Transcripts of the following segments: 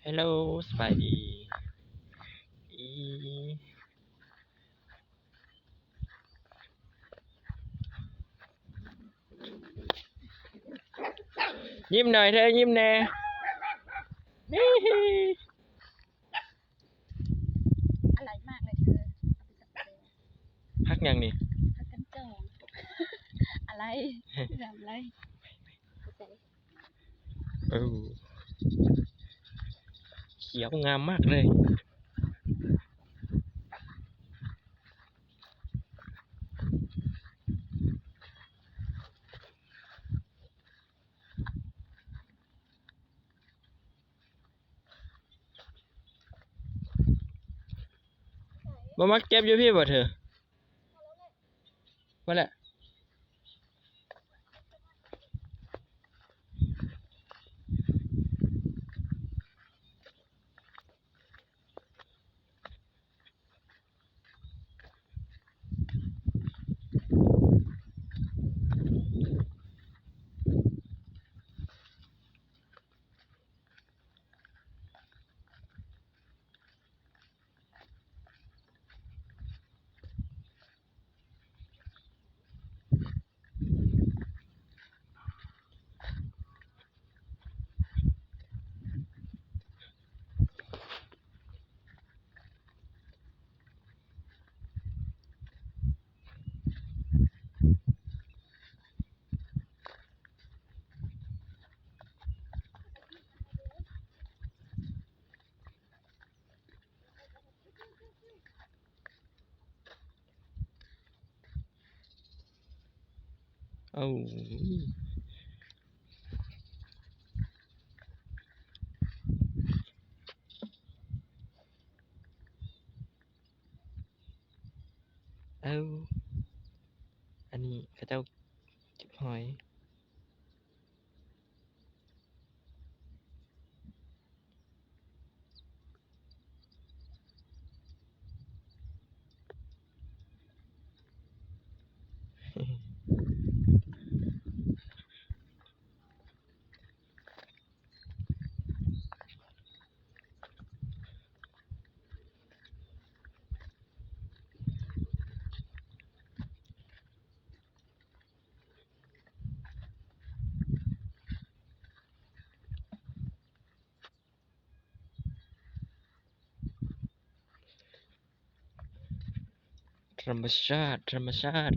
ເຮລໂລ ສະບາຍດີ. ອີ ຍິ້ມໜ່ອຍເທີ ຍິ້ມແດ່. ອະໄລມາກເລີຍເທີ. ຜັກຫຍັງນີ້? ຜັກກັນຈອງ. ອະໄລ? ອະໄລ? ເອີ ຂຽວງາມມາກເລີຍ. ບໍ່ມາເກັບຢູ່ພີ້ບໍ່ເທີ? ບໍ່ແຫຼະ. ເອົາ ເອົາ ອັນນີ້ເຂົາເຈົ້າເກັບຫອຍ. ທຳມະຊາດ ທຳມະຊາດ.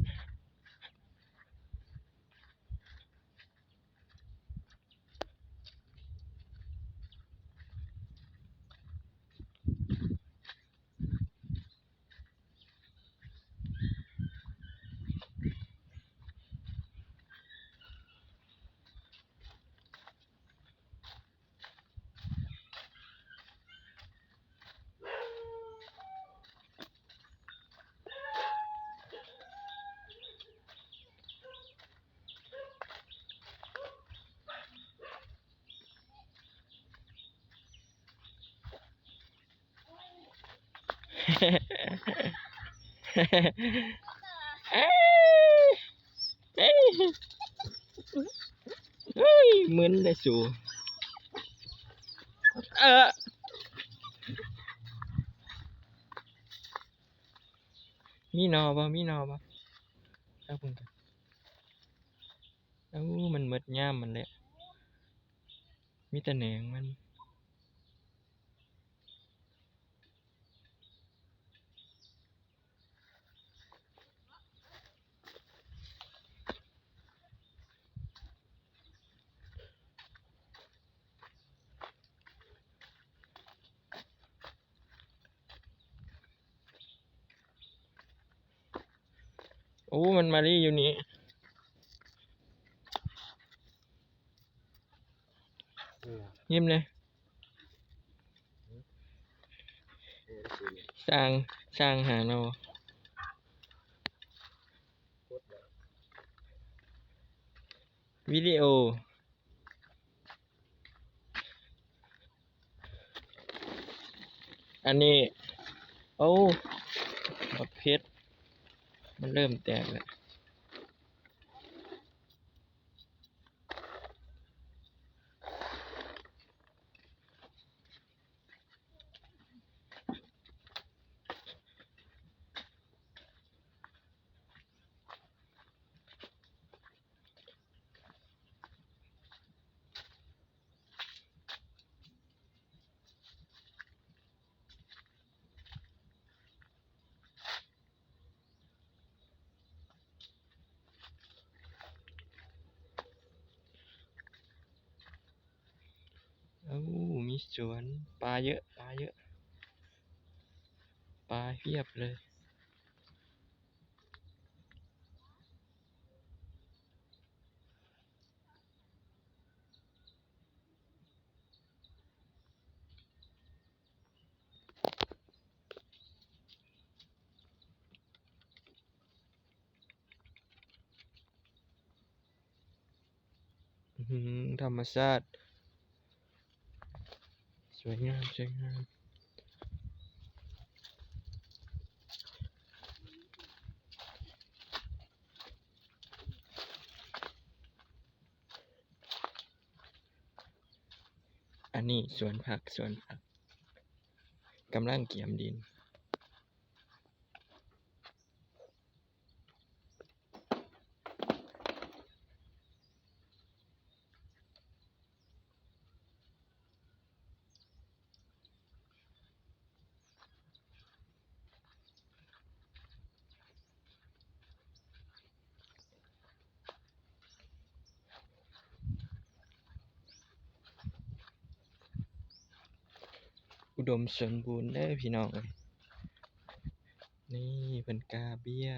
ເອີຍ ມຶນເດ້ສູ. ເອີ ມີໜໍ່ບໍ່? ມີໜໍ່ບໍ່? ເອົາເບິ່ງກັນ. ໂອ້ ມັນໝົດຍາມມັນແລ້ວ ມີແຕ່ແໜງມັນ. ໂອ້ ມັນມາລີ້ຢູ່ນີ້. ຍິ້ມເລີຍ. ສ້າງ ສ້າງຫາໜໍ່. ວິດີໂອ. ອັນນີ້ ໂອ້ ບັກເຜັດ ມັນເລີ່ມແຕກແລ້ວ. ສວນ ປາເຍອະ ປາເຍອະ ປາພຽບເລີຍ. ອືມ ທຳມະຊາດ ສວຍງາມ ສວຍງາມ. ອັນນີ້ສວນຜັກ ສວນຜັກ ກຳລັງກຽມດິນ. ອຸດົມສົມບູນເດີພີ່ນ້ອງເອີຍ. ນີ້ເພິ່ນກ້າເບ້ຍ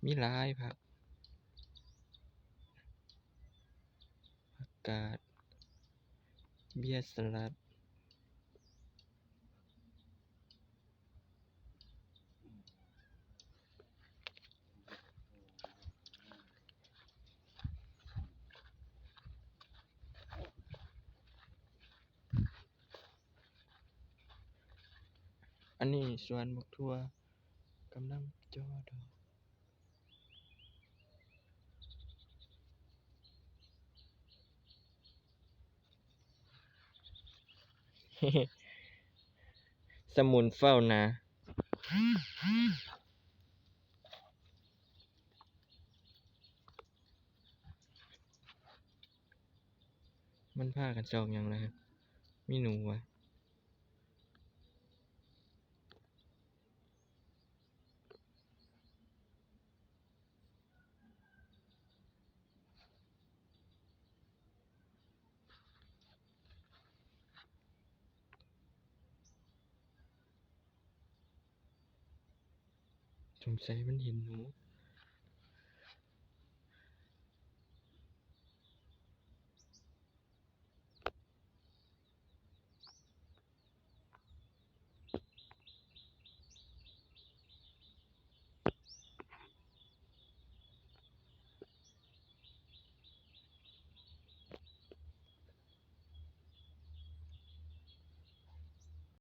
ມີຫຼາຍຜັກ ຜັກກາດ ເບ້ຍສະຫຼັດ. ອັນນີ້ສວນໝາກຖົ່ວ ກຳລັງຈໍ່ດອກ. ສະໝຸນເຝົ້ານາ. ມັນພາກັນຊອກຫຍັງລະ? ມີໜູຫວາ? ສົງໄສມັນເຫັນໜູ.